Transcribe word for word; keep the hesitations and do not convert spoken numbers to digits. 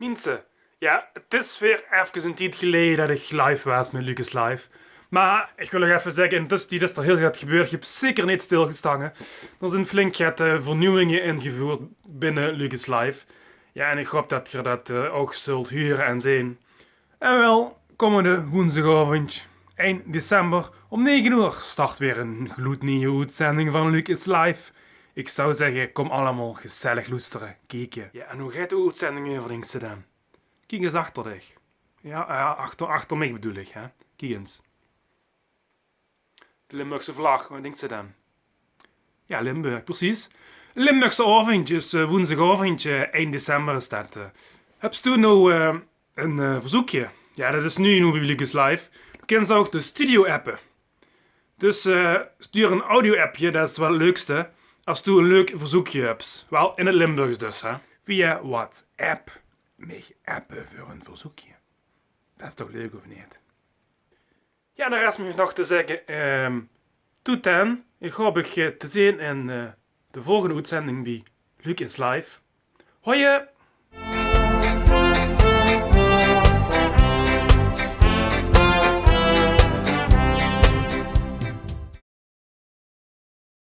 Miense, jao, 't is weer efkes 'nen tied geleje det ich live waas mit Luc is Live. Mer ich wil nog effe zègke, in de tössetied is d'r hiel get gebeurd. Geer höb zeker neet stilgestange. D'r zeen flink get, eh, vernuujinge ingeveurd binne Luc is Live. Jao, en ich haop det geer det, eh, ouch zult hure en zeen. En waal, kómmende woensdigaovend, ein december, óm nege oer start weer ein gloednuje oetzending van Luc is Live. Ich zou zègke, kóm allemaol gezellig loestere, kieke. Jao, en wie geit de oetzending euver, dinks se dan? Kiek ins achter dich. Jao, jao, achter, achter mich bedoel ich, hè. Kiek ins. De Limburgse vlag, waat dinks se dan? Jao, Limburg, precies. Limburgse aovendj is, eh, woensdigaovendj, eh, ein december is det, eh. Höbs doe noe, eh, ein, eh, verzeukje? Jao, det is noe, noe bie Luc is Live. Doe kins ouch de studio appe. Dus, eh, stuur ein audio-appje, det is waal 't leukste. Es doe ein leuk verzeukje höbs. Waal in 't Limburgs dus, hè. Via WhatsApp mich appe veur ein verzeukje. Det is toch leuk, of neet? Jao, dan rest mich nog te zègke, ehm, tot dan. Ich haop uch, eh, te zeen in, eh, de volgende oetzending bie Luc is Live. Hoi!